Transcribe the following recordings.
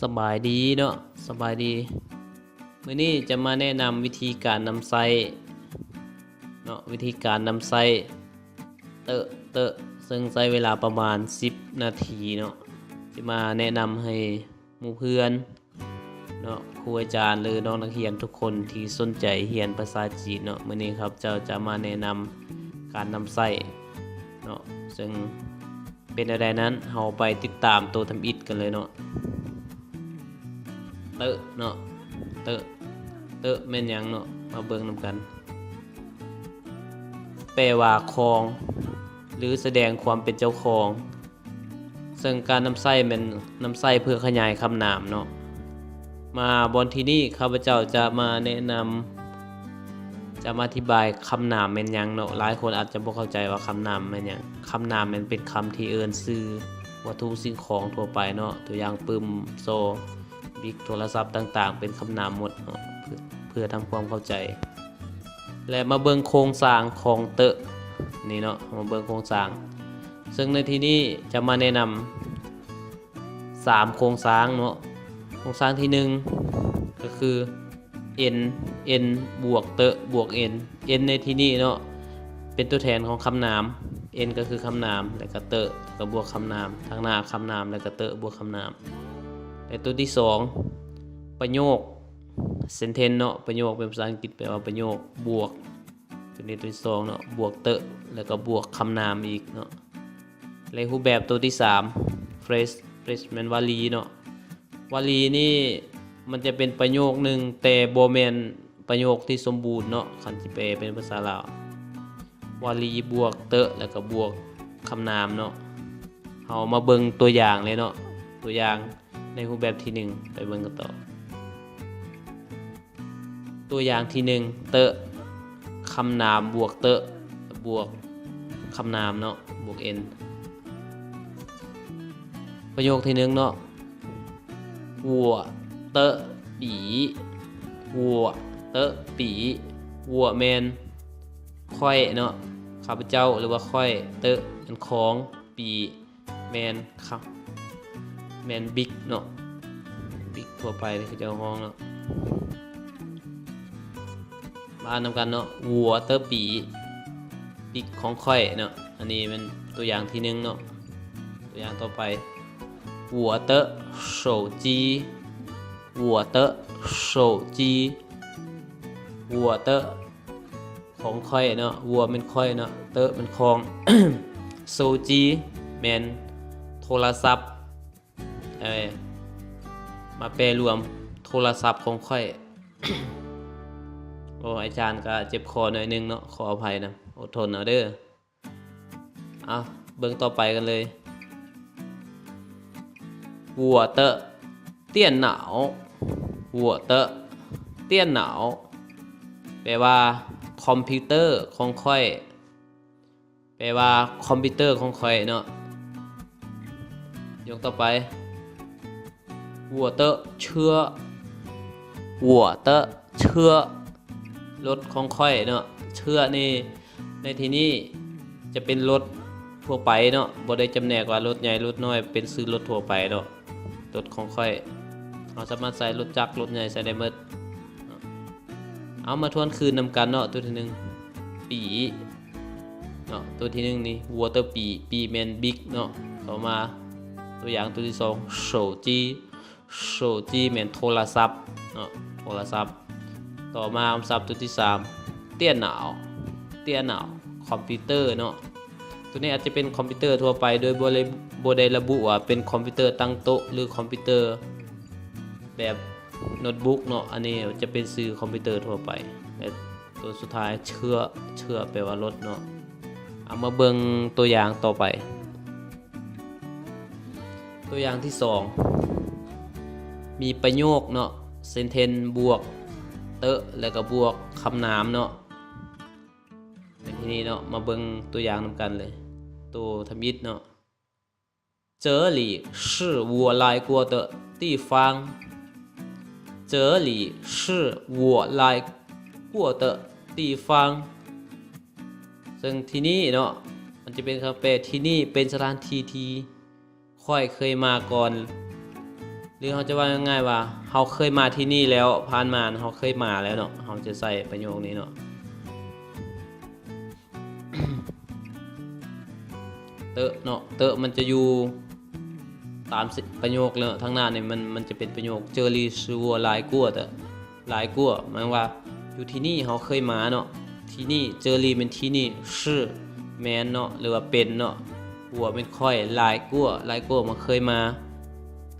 ສະບາຍດີເນາະ ສະບາຍດີ. ມື້ນີ້ຈະມາແນະນຳວິທີການນຳໃຊ້ເນາະ ວິທີການນຳໃຊ້ເຕີ ເຕີ ເຊິ່ງໃຊ້ເວລາປະມານສິບນາທີເນາະ. ຈະມາແນະນຳໃຫ້ໝູ່ເພື່ອນເນາະ ຄູອາຈານ ຫຼື ນ້ອງນັກຮຽນທຸກຄົນທີ່ສົນໃຈຮຽນພາສາຈີນເນາະ. ມື້ນີ້ຂ້າພະເຈົ້າຈະມາແນະນຳການນຳໃຊ້ເນາະ ເຊິ່ງ ເປັນແນວໃດນັ້ນ ເຮົາໄປຕິດຕາມໂຕທຳອິດກັນເລີຍເນາະ. ເຕີເນາະ ເຕີ ເຕີແມ່ນຫຍັງເນາະ ມາເບິ່ງນຳກັນ. ແປວ່າຄອງ ຫຼື ສະແດງຄວາມເປັນເຈົ້າຂອງ ເຊິ່ງການນຳໃຊ້ແມ່ນນຳໃຊ້ເພື່ອຂະຫຍາຍຄຳນາມເນາະ. ມາບ່ອນທີ່ນີ້ ຂ້າພະເຈົ້າຈະມາແນະນຳ ຈະມາອະທິບາຍຄຳນາມແມ່ນຫຍັງເນາະ. ຫຼາຍຄົນອາດຈະບໍ່ເຂົ້າໃຈວ່າຄຳນາມແມ່ນຫຍັງ. ຄຳນາມແມ່ນເປັນຄຳທີ່ເອີ້ນຊື່ວັດຖຸສິ່ງຂອງທົ່ວໄປເນາະ, ຕົວຢ່າງ ປຶ້ມ, ສໍ, ບິກ, ໂທລະສັບຕ່າງໆ ເປັນຄຳນາມໝົດເນາະ ເພື່ອ ເພື່ອທຳຄວາມເຂົ້າໃຈ. ແລະ ມາເບິ່ງໂຄງສ້າງຂອງເຕີນີ້ເນາະ, ມາເບິ່ງໂຄງສ້າງ. ເຊິ່ງໃນທີ່ນີ້ຈະມາແນະນຳ ສາມໂຄງສ້າງເນາະ. ໂຄງສ້າງທີໜຶ່ງກໍຄື ເອັນ ເອັນ ບວກເຕີ ບວກ ເອັນ. ເອັນ ໃນທີ່ນີ້ເນາະ ເປັນຕົວແທນຂອງຄຳນາມ. ເອັນ ກໍຄືຄຳນາມ ແລ້ວກໍເຕີ ແລ້ວກໍບວກຄຳນາມ, ທາງໜ້າຄຳນາມ ແລ້ວກໍເຕີ ບວກຄຳນາມ. ແລະ ຕົວທີສອງ ປະໂຫຍກ ເຊັນເທັນເນາະ. ປະໂຫຍກເປັນພາສາອັງກິດ ແປວ່າປະໂຫຍກ ບວກ ຕົວນີ້ຕົວທີສອງເນາະ ບວກເຕີ ແລ້ວກໍບວກຄຳນາມອີກເນາະ. ແລະ ຮູບແບບຕົວທີສາມ ເຟຣສ ເຟຣສແມ່ນວາລີເນາະ. ວາລີນີ້ມັນຈະເປັນປະໂຫຍກໜຶ່ງ ແຕ່ບໍ່ແມ່ນປະໂຫຍກທີ່ສົມບູນເນາະ ຄັນຊິແປເປັນພາສາລາວ. ວາລີບວກເຕີ ແລ້ວກໍບວກຄຳນາມເນາະ. ເຮົາມາເບິ່ງຕົວຢ່າງເລີຍເນາະ, ຕົວຢ່າງໃນຮູບແບບທີໜຶ່ງ ໄປເບິ່ງກັນຕໍ່. ຕົວຢ່າງທີໜຶ່ງ ເຕີ ຄຳນາມບວກເຕີ ບວກຄຳນາມເນາະ ບວກເອັນ. ປະໂຫຍກທີໜຶ່ງເນາະ 我的笔 我的笔 我ແມ່ນຂ້ອຍເນາະ ຂ້າພະເຈົ້າ ຫຼືວ່າຂ້ອຍ, ເຕີແມ່ນຂອງ, 笔 ແມ່ນ ແມ່ນບິກເນາະ ບິກທົ່ວໄປທີ່ເຂົາເຈົ້າຮ້ອງເນາະ. ມາອ່ານນຳກັນເນາະ 我的笔 ບິກຂອງຂ້ອຍເນາະ. ອັນນີ້ແມ່ນຕົວຢ່າງທີໜຶ່ງເນາະ. ຕົວຢ່າງຕໍ່ໄປ 我的手机 我的手机 我的 ຂອງຂ້ອຍເນາະ, 我ແມ່ນຂ້ອຍເນາະ, 的ແມ່ນຂອງ, 手机ແມ່ນໂທລະສັບ. ເອີ ມາແປລວມ ໂທລະສັບຂອງຂ້ອຍ. ໂອ້ ອາຈານກະເຈັບຄໍໜ້ອຍໜຶ່ງເນາະ, ຂໍອະໄພນຳ, ອົດທົນເອົາເດີ. ເອົາ ເບິ່ງຕໍ່ໄປກັນເລີຍ. 我的电脑 我的电脑 ແປວ່າຄອມພິວເຕີຂອງຂ້ອຍ, ແປວ່າຄອມພິວເຕີຂອງຂ້ອຍເນາະ. ຍົກຕໍ່ໄປ 我的车 我的车 ລົດຂອງຂ້ອຍເນາະ. 车ນີ້ ໃນທີ່ນີ້ຈະເປັນລົດທົ່ວໄປເນາະ, ບໍ່ໄດ້ຈຳແນກວ່າລົດໃຫຍ່ລົດນ້ອຍ, ເປັນຊື່ລົດທົ່ວໄປເນາະ. ລົດຂອງຂ້ອຍ ເຮົາສາມາດໃສ່ລົດຈັກລົດໃຫຍ່ໃສ່ໄດ້ໝົດ. ເອົາມາທວນຄືນນຳກັນເນາະ, ຕົວທີໜຶ່ງ 笔 ເນາະ, ຕົວທີໜຶ່ງນີ້ 我的笔 笔ແມ່ນບິກເນາະ. ຕໍ່ມາຕົວຢ່າງຕົວທີສອງ 手机 手机ແມ່ນໂທລະສັບເນາະ, ໂທລະສັບ. ຕໍ່ມາຄຳສັບຕົວທີສາມ 电脑 电脑 ຄອມພິວເຕີເນາະ. ຕົວນີ້ອາດຈະເປັນຄອມພິວເຕີທົ່ວໄປ ໂດຍບໍ່ໄດ້ ບໍ່ໄດ້ລະບຸວ່າເປັນຄອມພິວເຕີຕັ້ງໂຕະ ຫຼື ຄອມພິວເຕີແບບໂນ້ດບຸກເນາະ, ອັນນີ້ຈະເປັນຊື່ຄອມພິວເຕີທົ່ວໄປ. ແລະ ຕົວສຸດທ້າຍ 车 车ແປວ່າລົດເນາະ. ເອົາມາເບິ່ງຕົວຢ່າງຕໍ່ໄປ. ຕົວຢ່າງທີສອງ ມີປະໂຫຍກເນາະ, ເຊັນເທັນ ບວກເຕີ ແລ້ວກໍບວກຄຳນາມເນາະ. ໃນທີ່ນີ້ເນາະ ມາເບິ່ງຕົວຢ່າງນຳກັນເລີຍ. ໂຕທຳອິດເນາະ 这里是我来过的地方 这里是我来过的地方 ເຊິ່ງທີ່ນີ້ເນາະ ມັນຈະເປັນຄຳແປ ທີ່ນີ້ເປັນສະຖານທີ່ທີ່ຂ້ອຍເຄີຍມາກ່ອນ. ຫຼືເຮົາຈະເວົ້າງ່າຍໆວ່າ ເຮົາເຄີຍມາທີ່ນີ້ແລ້ວ, ຜ່ານມາເຮົາເຄີຍມາແລ້ວເນາະ, ເຮົາຈະໃຊ້ປະໂຫຍກນີ້ເນາະ. ເຕີເນາະ, ເຕີມັນຈະຢູ່ຕາມປະໂຫຍກເນາະ, ທາງໜ້ານີ້ມັນ, ມັນຈະເປັນປະໂຫຍກ ເຈີລີຊືວັວຫຼາຍກວ່າເຕີ ຫຼາຍກວ່າ, ໝາຍວ່າຢູ່ທີ່ນີ້ເຮົາເຄີຍມາເນາະ, ທີ່ນີ້ ເຈີລີແມ່ນທີ່ນີ້, ຊືແມ່ນເນາະ ຫຼືວ່າເປັນເນາະ, ຫົວແມ່ນຂ້ອຍ, ຫຼາຍກວ່າ, ຫຼາຍກວ່າມາເຄີຍມາ.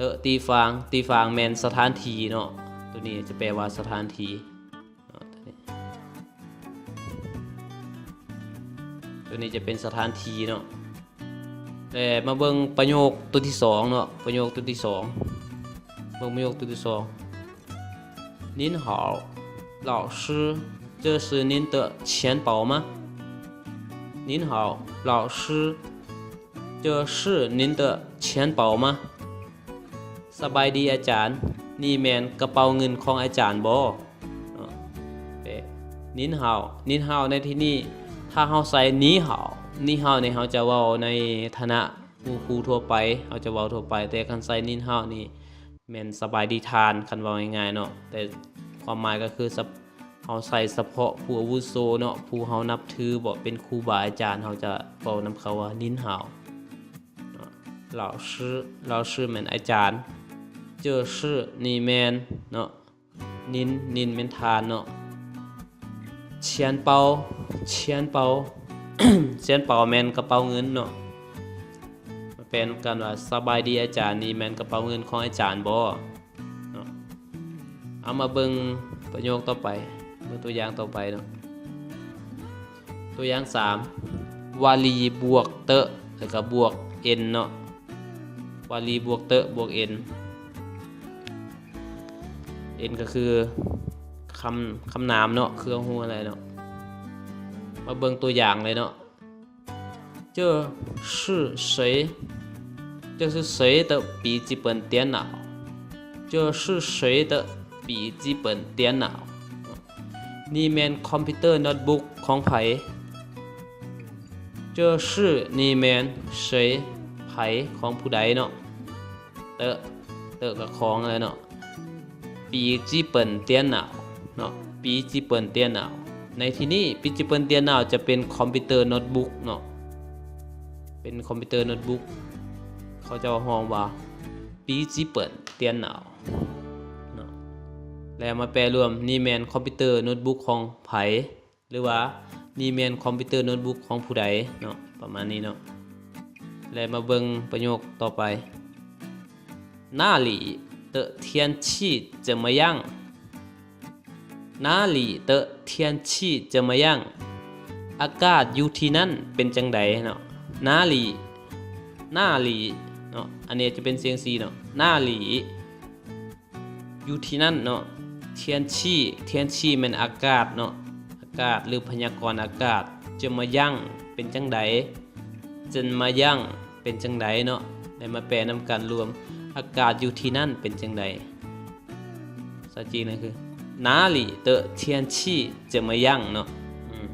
ເຕີຕີຟາງ, ຕີຟາງແມ່ນສະຖານທີ່ເນາະ, ໂຕນີ້ຈະແປວ່າສະຖານທີ່ເນາະ, ໂຕນີ້ຈະເປັນສະຖານທີ່ເນາະ. ແລະ ມາເບິ່ງປະໂຫຍກຕົວທີສອງເນາະ, ປະໂຫຍກຕົວທີສອງ, ເບິ່ງປະໂຫຍກຕົວທີສອງ. 您好，老师，这是您的钱包吗？您好，老师，这是您的钱包吗？ ສະບາຍດີອາຈານ, ນີ້ແມ່ນກະເປົາເງິນຂອງອາຈານບໍ? ເນາະ ເປັນ 您好, 您好 ໃນທີ່ນີ້ ຖ້າເຮົາໃສ່ 你好, 你好 ນີ້ ເຮົາຈະເວົ້າໃນຖານະໝູ່ຄູ່ທົ່ວໄປ, ເຮົາຈະເວົ້າທົ່ວໄປ, ແຕ່ຄັນໃສ່ 您好 ນີ້ແມ່ນສະບາຍດີທ່ານ, ຄັນເວົ້າງ່າຍໆເນາະ, ແຕ່ຄວາມໝາຍກໍຄືສະ ເຮົາໃສ່ສະເພາະຜູ້ອາວຸໂສເນາະ, ຜູ້ເຮົານັບຖືບໍ ເປັນຄູບາອາຈານ, ເຮົາຈະເວົ້ານຳເຂົາວ່າ 您好 ເນາະ, 老师, 老师 ແມ່ນອາຈານ, 这是 ນີ້ແມ່ນເນາະ, 您, 您 ແມ່ນທ່ານເນາະ, 钱包, 钱包, 钱包 ແມ່ນກະເປົາເງິນເນາະ. ມາແປນຳກັນວ່າ ສະບາຍດີອາຈານ, ນີ້ແມ່ນກະເປົາເງິນຂອງອາຈານບໍ? ເນາະ. ເອົາມາເບິ່ງປະໂຫຍກຕໍ່ໄປ, ເບິ່ງຕົວຢ່າງຕໍ່ໄປເນາະ. ຕົວຢ່າງສາມ ວາລີບວກເຕີ ແລ້ວກໍບວກເອັນເນາະ, ວາລີບວກເຕີບວກເອັນ, ເອັນກໍຄືຄຳ, ຄຳນາມເນາະ, ເຄື່ອງຮູ້ອະໄລເນາະ. ມາເບິ່ງຕົວຢ່າງເລີຍເນາະ. 这是谁? 这是谁的笔记本电脑? 这是谁的笔记本电脑? ນີ້ແມ່ນຄອມພິວເຕີໂນ້ດບຸກຂອງໃຜ? 这是 ນີ້ແມ່ນ 谁 ໃຜ ຂອງຜູ້ໃດເນາະ. ເຕີ ເຕີກໍຂອງຫັ້ນແຫຼະເນາະ. 笔记本电脑ເນາະ, 笔记本电脑 ໃນທີ່ນີ້ 笔记本电脑 ຈະເປັນຄອມພິວເຕີໂນ້ດບຸກເນາະ, ເປັນຄອມພິວເຕີໂນ້ດບຸກ, ເຂົາເຈົ້າຮ້ອງວ່າ 笔记本电脑ເນາະ. ແລ້ວມາແປລວມ ນີ້ແມ່ນຄອມພິວເຕີໂນ້ດບຸກຂອງໃຜ? ຫຼືວ່ານີ້ແມ່ນຄອມພິວເຕີໂນ້ດບຸກຂອງຜູ້ໃດເນາະ, ປະມານນີ້ເນາະ. ແລະ ມາເບິ່ງປະໂຫຍກຕໍ່ໄປ. 哪里的天气怎么样? 哪里的天气怎么样? ອາກາດຢູ່ທີ່ນັ້ນເປັນຈັ່ງໃດເນາະ? 哪里, 哪里ເນາະ, ອັນນີ້ຈະເປັນສຽງ C ເນາະ. 哪里 ຢູ່ທີ່ນັ້ນເນາະ. 天气, 天气 ແມ່ນອາກາດເນາະ, ອາກາດ ຫຼື ພະຍາກອນອາກາດ. 怎么样 ເປັນຈັ່ງໃດ? 怎么样 ເປັນຈັ່ງໃດເນາະ. ແລ້ວມາແປນຳກັນລວມ ອາກາດຢູ່ທີ່ນັ້ນເປັນຈັ່ງໃດ? ພາສາຈີນກໍຄື 哪里的天气怎么样 ເນາະ. ອືມ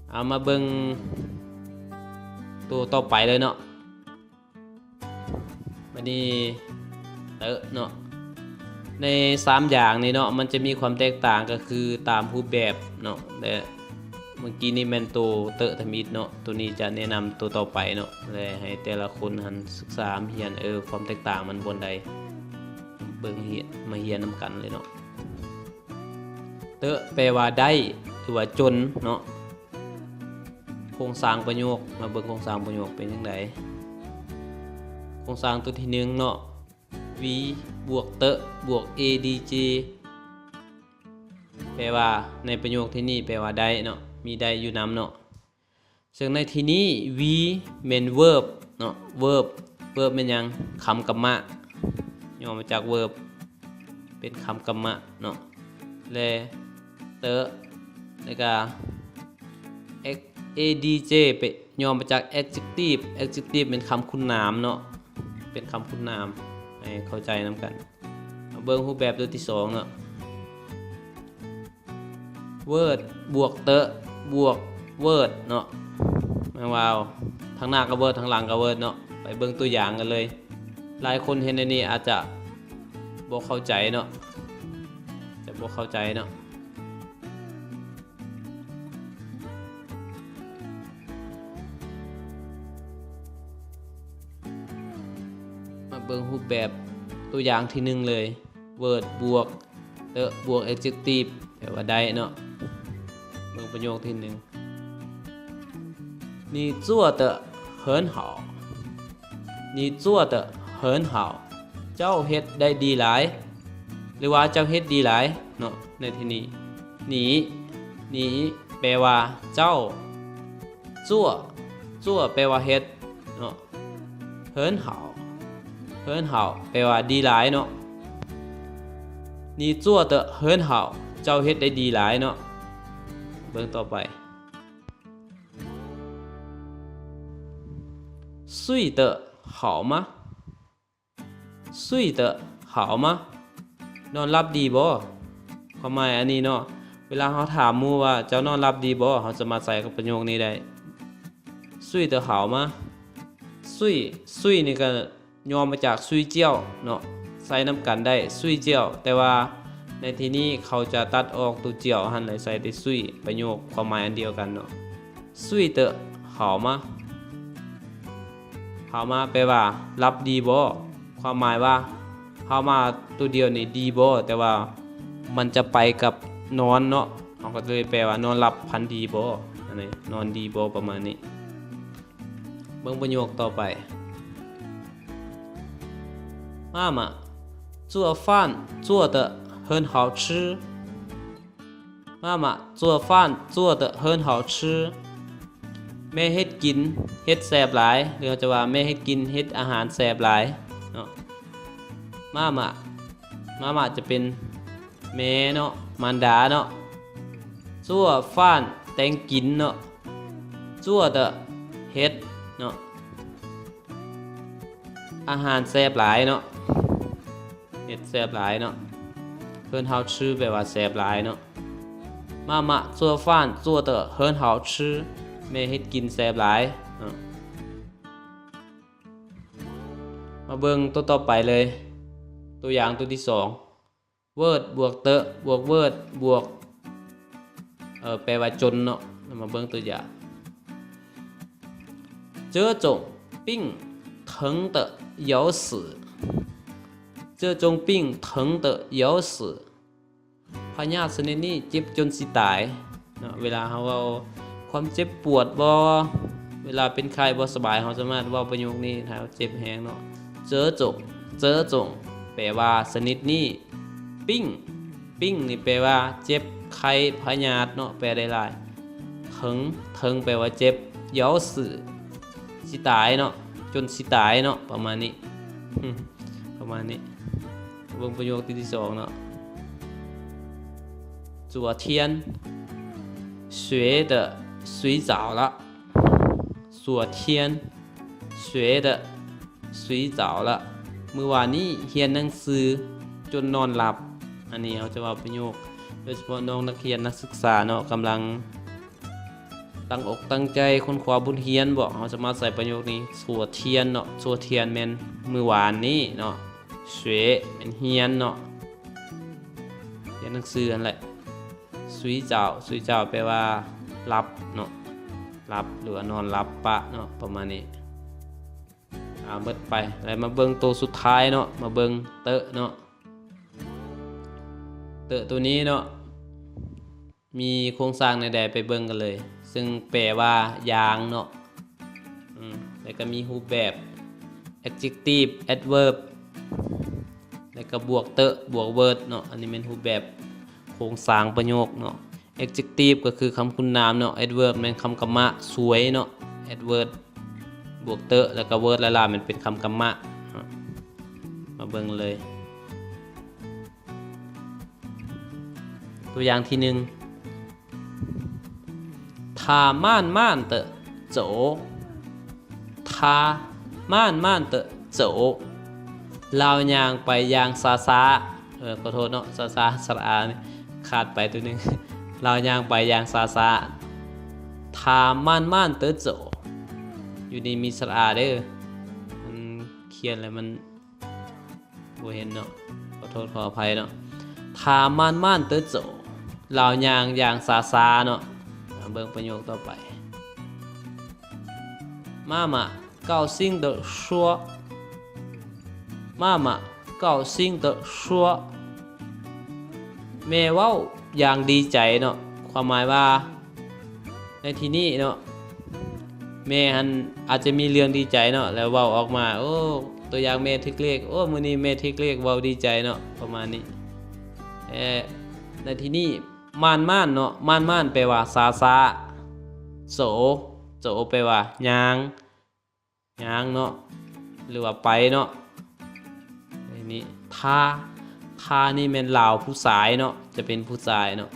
ເອົາມາເບິ່ງໂຕຕໍ່ໄປເລີຍເນາະ. ບາດນີ້ ເຕີເນາະ, ໃນສາມຢ່າງນີ້ເນາະ ມັນຈະມີຄວາມແຕກຕ່າງກໍຄືຕາມຮູບແບບເນາະ. ແລະ ເມື່ອກີ້ນີ້ແມ່ນໂຕເຕີທຳອິດເນາະ, ໂຕນີ້ຈະແນະນຳໂຕຕໍ່ໄປເນາະ ແລະ ໃຫ້ແຕ່ລະຄົນຫັ້ນສຶກສາຮຽນ ເອີ ຄວາມແຕກຕ່າງມັນບ່ອນໃດ, ເບິ່ງ ມາຮຽນນຳກັນເລີຍເນາະ. ເຕີແປວ່າໄດ້ ຫຼືວ່າຈົນເນາະ. ໂຄງສ້າງປະໂຫຍກ, ມາເບິ່ງໂຄງສ້າງປະໂຫຍກເປັນຈັ່ງໃດ. ໂຄງສ້າງຕົວທີໜຶ່ງເນາະ, ວີບວກເຕີບວກ ເອດີເຈ ແປວ່າ ໃນປະໂຫຍກທີ່ນີ້ແປວ່າໄດ້ເນາະ, ມີໄດ້ຢູ່ນຳເນາະ. ເຊິ່ງໃນທີ່ນີ້ ວີ ແມ່ນເວີບເນາະ, ເວີບ, ເວີບແມ່ນຫຍັງ? ຄຳກຳມະ, ຫຍໍ້ມາຈາກເວີບ ເປັນຄຳກຳມະເນາະ. ແລະ ເຕີ ແລ້ວກະ ເອັກ ເອດີເຈ ເປັນ ຫຍໍ້ມາຈາກ ແອັກເຈັກຕີບ, ແອັກເຈັກຕີບ ແມ່ນຄຳຄຸນນາມເນາະ, ເປັນຄຳຄຸນນາມ, ໃຫ້ເຂົ້າໃຈນຳກັນ. ມາເບິ່ງຮູບແບບຕົວທີສອງເນາະ, ເວີບບວກເຕີບວກເວີບເນາະ, ແມ່ນວ່າທາງໜ້າກໍເວີບ ທາງຫຼັງກໍເວີບເນາະ. ໄປເບິ່ງຕົວຢ່າງກັນເລີຍ. ຫຼາຍຄົນເຫັນອັນນີ້ອາດຈະບໍ່ເຂົ້າໃຈເນາະ ຈະບໍ່ເຂົ້າໃຈເນາະ. ມາເບິ່ງຮູບແບບຕົວຢ່າງທີໜຶ່ງເລີຍ ເວີບບວກເຕີບວກແອັດເຈັກຕີບ ແປວ່າໄດ້ເນາະ. ເບິ່ງປະໂຫຍກທີໜຶ່ງ 你做得很好 你做得很好 ເຈົ້າເຮັດໄດ້ດີຫຼາຍ ຫຼືວ່າເຈົ້າເຮັດດີຫຼາຍເນາະ. ໃນທີ່ນີ້ 你 你 ແປວ່າເຈົ້າ 做 做 ແປວ່າເຮັດເນາະ. 很好 很好 ແປວ່າດີຫຼາຍເນາະ. 你做得很好 ເຈົ້າເຮັດໄດ້ດີຫຼາຍເນາະ. ເບິ່ງຕໍ່ໄປ 睡得好吗 睡得好吗 ນອນຫຼັບດີບໍ່? ຄວາມໝາຍອັນນີ້ເນາະ ເວລາເຮົາຖາມໝູ່ວ່າ ເຈົ້ານອນຫຼັບດີບໍ່? ເຮົາສາມາດໃສ່ກັບປະໂຫຍກນີ້ໄດ້ 睡得好吗 睡 睡 ນີ້ກໍ ຫຍໍ້ມາຈາກ 睡觉 ເນາະ ໃສ່ນຳກັນໄດ້ 睡觉 ແຕ່ວ່າໃນທີ່ນີ້ເຂົາຈະຕັດອອກຕົວ 觉 ຫັ້ນ ແລ້ວໃສ່ແຕ່ 睡 ປະໂຫຍກຄວາມໝາຍອັນດຽວກັນເນາະ. 睡得好吗 好吗 ແປວ່າ ຫຼັບດີບໍ່? ຄວາມໝາຍວ່າ 好吗 ຕົວດຽວນີ້ ດີບໍ່? ແຕ່ວ່າມັນຈະໄປກັບ ນອນ ເນາະ ເຮົາກໍເລີຍແປວ່າ ນອນຫຼັບຝັນດີບໍ່? ອັນນີ້ ນອນດີບໍ່? ປະມານນີ້. ເບິ່ງປະໂຫຍກຕໍ່ໄປ 妈妈做饭做得很好吃 妈妈做饭做得很好吃 ແມ່ເຮັດກິນ ເຮັດແຊບຫຼາຍ ຫຼືເຮົາຈະວ່າ ແມ່ເຮັດກິນ ເຮັດອາຫານແຊບຫຼາຍເນາະ. 妈妈 妈妈 ຈະເປັນ ແມ່ເນາະ ມານດາເນາະ. 做饭 ແຕ່ງກິນເນາະ. 做得 ເຮັດເນາະ ອາຫານແຊບຫຼາຍເນາະ ເຮັດແຊບຫຼາຍເນາະ. 很好吃 ແປວ່າແຊບຫຼາຍເນາະ. 妈妈做饭做得很好吃 ແມ່ເຮັດກິນແຊບຫຼາຍເນາະ. ມາເບິ່ງຕົວຕໍ່ໄປເລີຍ ຕົວຢ່າງຕົວທີສອງ ເວີບບວກເຕີບວກເວີບບວກ ເອີ ແປວ່າຈົນເນາະ. ເຮົາມາເບິ່ງຕົວຢ່າງ 这种病疼得要死 这种病疼得要死 ພະຍາດຊະນິດນີ້ເຈັບຈົນຊິຕາຍເນາະ. ເວລາເຮົາເວົ້າຄວາມເຈັບປວດບໍ່ ເວລາເປັນໄຂ້ບໍ່ສະບາຍ ເຮົາສາມາດເວົ້າປະໂຫຍກນີ້ ຖ້າເຈັບແຮງເນາະ 这种 这种 ແປວ່າຊະນິດນີ້. 病 病 ນີ້ແປວ່າເຈັບ ໄຂ້ ພະຍາດເນາະ ແປໄດ້ຫຼາຍ. 疼 疼 ແປວ່າເຈັບ 要死 ຊິຕາຍເນາະ ຈົນຊິຕາຍເນາະ ປະມານນີ້ ປະມານນີ້. ເບິ່ງປະໂຫຍກທີສອງເນາະ 昨天学得睡着了 昨天学得睡着了 ມື້ວານນີ້ຮຽນໜັງສືຈົນນອນຫຼັບ. ອັນນີ້ເຮົາຈະເວົ້າປະໂຫຍກ ໂດຍສະເພາະນ້ອງນັກຮຽນນັກສຶກສາເນາະ ກຳລັງ ຕັ້ງອົກຕັ້ງໃຈຄົ້ນຄວ້າບົດຮຽນບໍ ເຮົາສາມາດໃຊ້ປະໂຫຍກນີ້ 昨天ເນາະ 昨天ແມ່ນມື້ວານນີ້ເນາະ 学 ແມ່ນຮຽນເນາະ ຮຽນໜັງສືຫັ້ນແຫຼະ. 睡觉 睡觉 ແປວ່າຫຼັບເນາະ ຫຼັບ ຫຼືວ່ານອນຫຼັບປະເນາະ ປະມານນີ້. ອາ ໝົດໄປ ແລ້ວມາເບິ່ງໂຕສຸດທ້າຍເນາະ ມາເບິ່ງເຕີບເນາະ ເຕີບໂຕນີ້ເນາະ ມີໂຄງສ້າງແນວໃດ ໄປເບິ່ງກັນເລີຍ ຊຶ່ງແປວ່າຢ່າງເນາະ ອືມ ແລ້ວກໍມີຮູບແບບ adjective adverb ແລ້ວກໍບວກເຕີບ ບວກເວີບເນາະ. ອັນນີ້ແມ່ນຮູບແບບໂຄງສ້າງປະໂຫຍກເນາະ. adjective ກໍຄືຄຳຄຸນນາມເນາະ adverb ແມ່ນຄຳກຳມະ ສວຍເນາະ. adverb ບວກເຕີບ ແລ້ວກໍເວີບ ລະລະ ແມ່ນເປັນຄຳກຳມະເນາະ. ມາເບິ່ງເລີຍ ຕົວຢ່າງທີໜຶ່ງ 他慢慢地走 他慢慢地走 ລາວຍ່າງໄປຢ່າງຊ້າໆ ເອີ ຂໍໂທດເນາະ ຊ້າໆ ສະຫຼະອານີ້ຂາດໄປຕົວໜຶ່ງ ລາວຍ່າງໄປຢ່າງຊ້າໆ 他慢慢地走 ຢູ່ນີ້ມີສະຫຼະອາເດີ ມັນຂຽນແລ້ວມັນ ບໍ່ເຫັນເນາະ ຂໍໂທດຂໍອະໄພເນາະ. 他慢慢地走 ລາວຍ່າງຢ່າງຊ້າໆເນາະ. ເບິ່ງປະໂຫຍກຕໍ່ໄປ 妈妈高兴地说 妈妈高兴地说 ແມ່ເວົ້າຢ່າງດີໃຈເນາະ. ຄວາມໝາຍວ່າ ໃນທີ່ນີ້ເນາະ ແມ່ຫັ້ນອາດຈະມີເລື່ອງດີໃຈເນາະ ແລ້ວເວົ້າອອກມາ ໂອ້ ຕົວຢ່າງແມ່ຖືກເລກ ໂອ້ ມື້ນີ້ແມ່ຖືກເລກ ເວົ້າດີໃຈເນາະ ປະມານນີ້. ແຕ່ໃນທີ່ນີ້ 慢慢ເນາະ 慢慢ແປວ່າຊ້າໆ 走 走ແປວ່າຍ່າງ ຍ່າງເນາະ ຫຼືວ່າໄປເນາະ. ນີ້ 他 他ນີ້ແມ່ນລາວຜູ້ຊາຍເນາະ ຈະເປັນຜູ້ຊາຍເນາະ.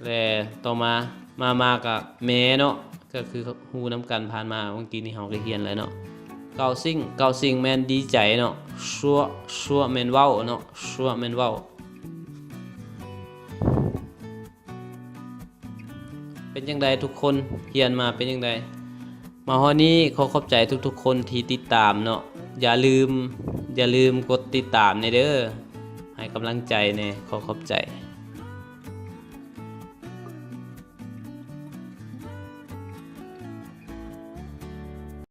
ແລະ ຕໍ່ມາ 妈妈 ກະແມ່ເນາະ ກະຄືຮູ້ນຳກັນ ຜ່ານມາເມື່ອກີ້ນີ້ເຮົາກະຮຽນແລ້ວເນາະ. 高兴 高兴ແມ່ນດີໃຈເນາະ. 说 说ແມ່ນເວົ້າເນາະ 说ແມ່ນເວົ້າ. ເປັນຈັ່ງໃດທຸກຄົນ ຮຽນມາເປັນຈັ່ງໃດ? ມາຮອດນີ້ຂໍຂອບໃຈທຸກໆຄົນທີ່ຕິດຕາມເນາະ. ຢ່າລືມ ຢ່າລືມກົດຕິດຕາມແດ່ເດີ ໃຫ້ກຳລັງໃຈແດ່. ຂໍຂອບໃຈ.